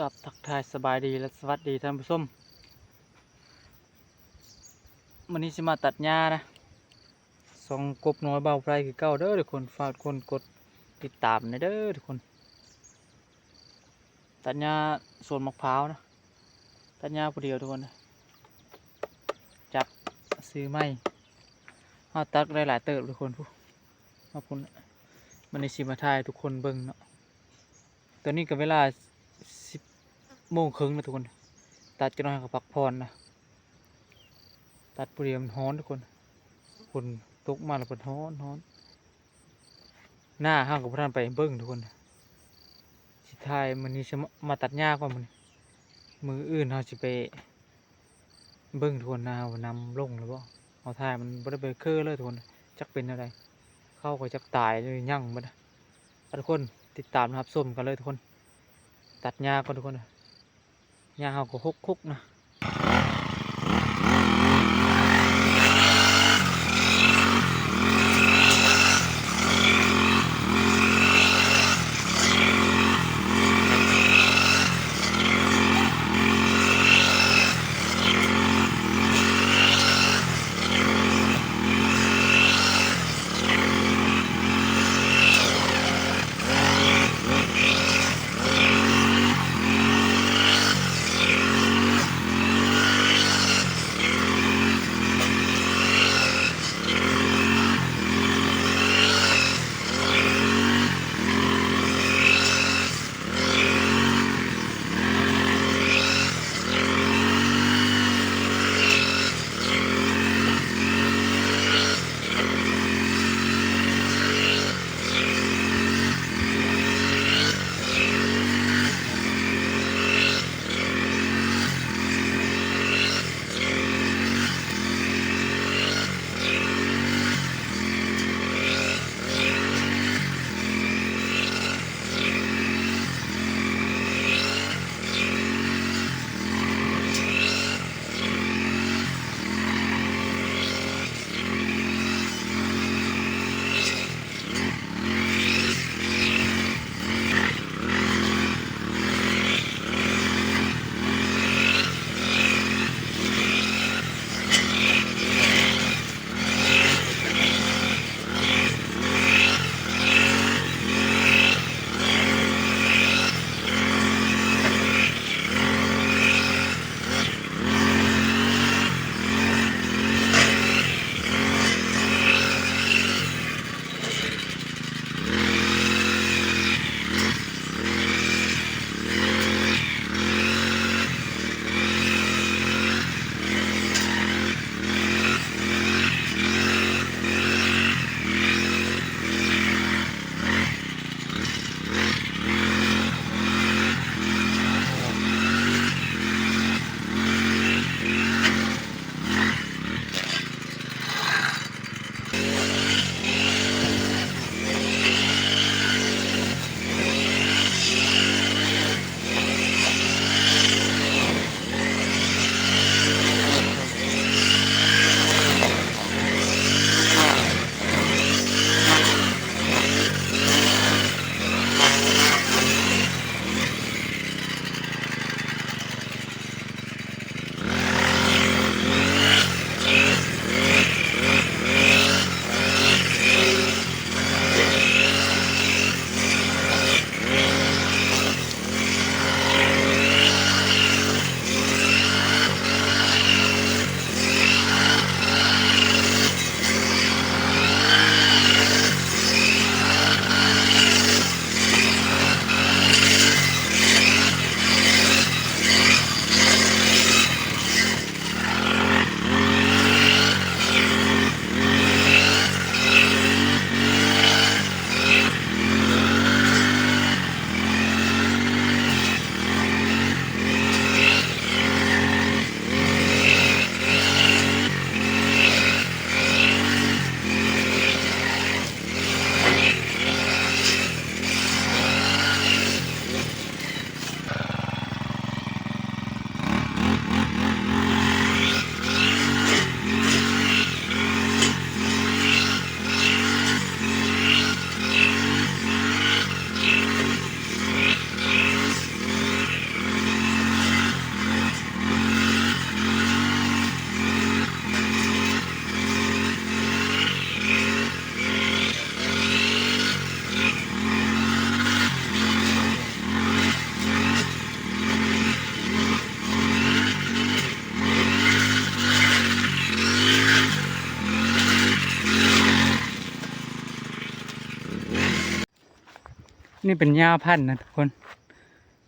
ครับ ทักทายสบายดีและสวัสดีท่านผู้ชม มื้อนี้สิมาตัดหญ้านะ ช่องกบน้อยบ่าวไพรคือเก่าเด้อทุกคน ฝากทุกคนกดติดตามแหน่เด้อทุกคน ตัดหญ้าสวนมะพร้าวนะ ตัดหญ้าผู้เดียวทุกคนนะ จักรซื้อใหม่ เฮาตัดได้หลายเติบทุกคน พุ้น มาพุ้น มื้อนี้สิมาถ่ายให้ทุกคนเบิ่งเนาะ ตอนนี้ก็เวลาสิบโมงครึ่งแล้วทุกคน ตัดจักหน่อยก็พักผ่อนนะ ตัดผู้เดียวมันร้อนทุกคน ฝนตกมาแล้วมันร้อน ร้อน หน้าเฮาก็บ่ทันไปเบิ่งทุกคน สิถ่ายมื้อนี้สิมา มาตัดหญ้าก่อนมื้อนี้ มื้ออื่นเฮาสิไป เบิ่งทุกคน หน้าว่าน้ำลงแล้วบ่ เฮาถ่ายมันบ่ได้ไปคือเลยทุกคน จักเป็นแนวใด ข้าวก็จักตายหรือยังเบิดนะ ทุกคนติดตามรับชมกันเลยทุกคน ตัดหญ้าก่อนทุกคน หญ้าเฮาก็ฮกๆนะ ນີ້ເປັນຫຍ້າພັນນະທຸກຄົນ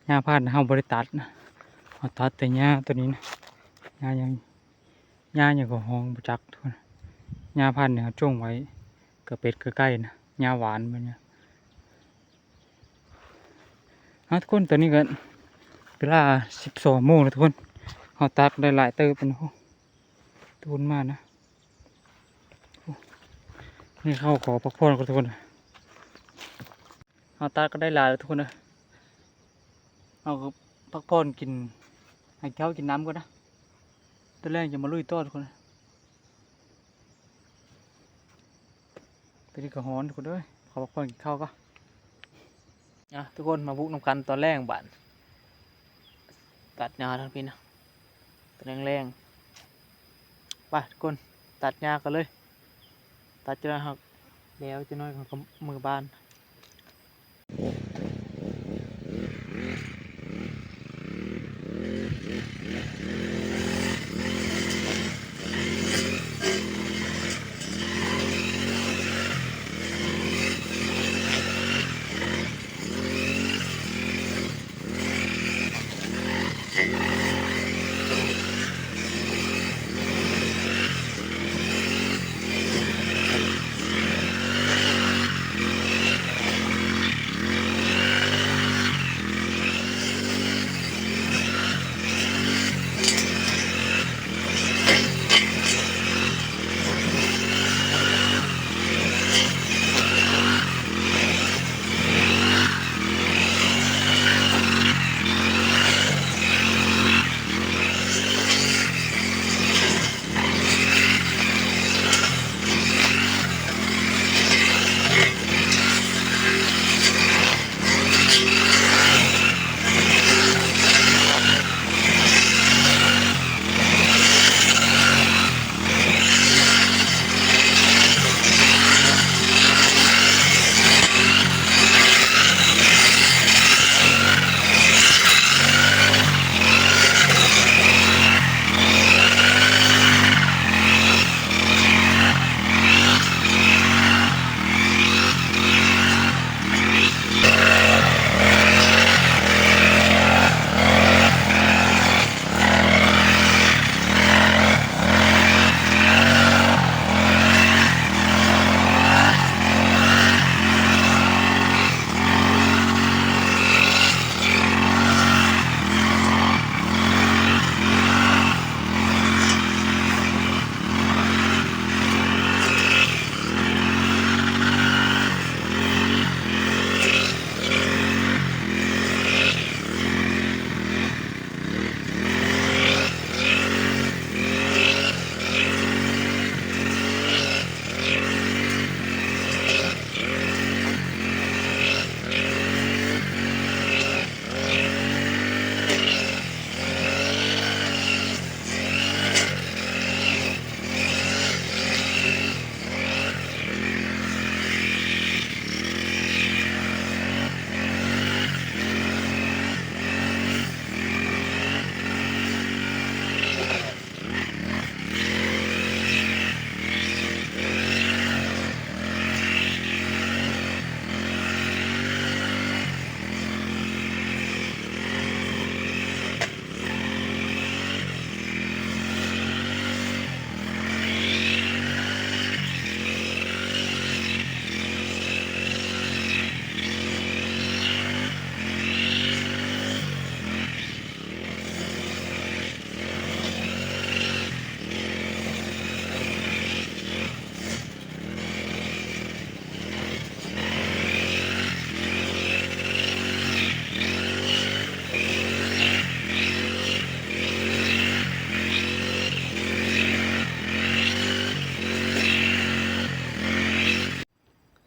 ຫຍ້າພັນເຮົາບໍ່ໄດ້ຕັດນະ ເຮົາຕັດແຕ່ຫຍ້າໂຕນີ້ນະ ຫຍ້າຫຍັງ ຫຍ້າຫຍັງກໍຮ້ອງບໍ່ຈັກທຸກຄົນ ຫຍ້າພັນນີ້ເຮົາຈົ່ງໄວ້ ກະເປັດກະໄກ່ນະ ຫຍ້າຫວານແບບນີ້. ເອົາ ທຸກຄົນ ຕອນນີ້ກໍເວລາສິບສອງໂມງແລ້ວທຸກຄົນ ເຮົາຕັດໄດ້ຫຼາຍເຕີບ ໂອ້ ທຸກຄົນມານະ ໂອ້ ນີ້ເຮົາຂໍພັກຜ່ອນກ່ອນທຸກຄົນ ເຮົາຕັດກໍໄດ້ຫຼາຍແລ້ວທຸກຄົນເອີຍ ເຮົາກໍພັກຜ່ອນກິນ ໃຫ້ເຂົ້າກິນນ້ຳກ່ອນນະ ຕອນແລງຈະມາລຸຍຕໍ່ທຸກຄົນ. ຕອນນີ້ກໍຮ້ອນທຸກຄົນເອີຍ ຂໍພັກຜ່ອນກິນເຂົ້າກ່ອນ ອ່ະ ທຸກຄົນມາບຸກນຳກັນຕອນແລງບາດ ຕັດຫຍ້າທາງພີ້ນະ ຕອນແລງໆ ໄປທຸກຄົນ ຕັດຫຍ້າກັນເລີຍ ຕັດຈົນເຮົາແລ້ວ ຈັກໜ້ອຍເຮົາກໍເມືອບ້ານ.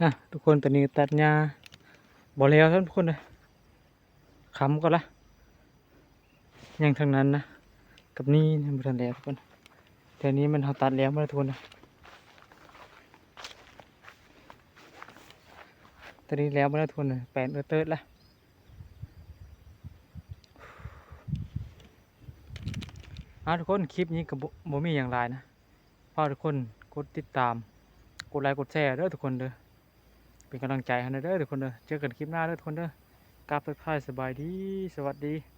ອ່ະ ທຸກຄົນ ຕອນນີ້ຕັດຫຍ້າບໍ່ແລ້ວຊ້ຳທຸກຄົນເອີຍ ຄ່ຳກ່ອນລະ ຍັງທາງນັ້ນນະ ກັບນີ້ຍັງບໍ່ທັນແລ້ວທຸກຄົນ ແຖວນີ້ແມ່ນເຮົາຕັດແລ້ວໝົດແລ້ວທຸກຄົນນະ ຕອນນີ້ແລ້ວໝົດແລ້ວທຸກຄົນນະ ແປນເອີເຕີດລະ. ເອົາ ທຸກຄົນ ຄລິບນີ້ກໍບໍ່ ບໍ່ມີຫຍັງຫຼາຍນະ ຝາກທຸກຄົນກົດຕິດຕາມ ກົດໄລ ກົດແຊເດີທຸກຄົນເດີ. ເປັນກຳລັງໃຈໃຫ້ແດ່ເດີທຸກຄົນເດີ. ເຈີກັນຄລິບໜ້າເດີທຸກຄົນເດີ. ກາບທັກທາຍສະບາຍດີ ສະຫວັດດີ.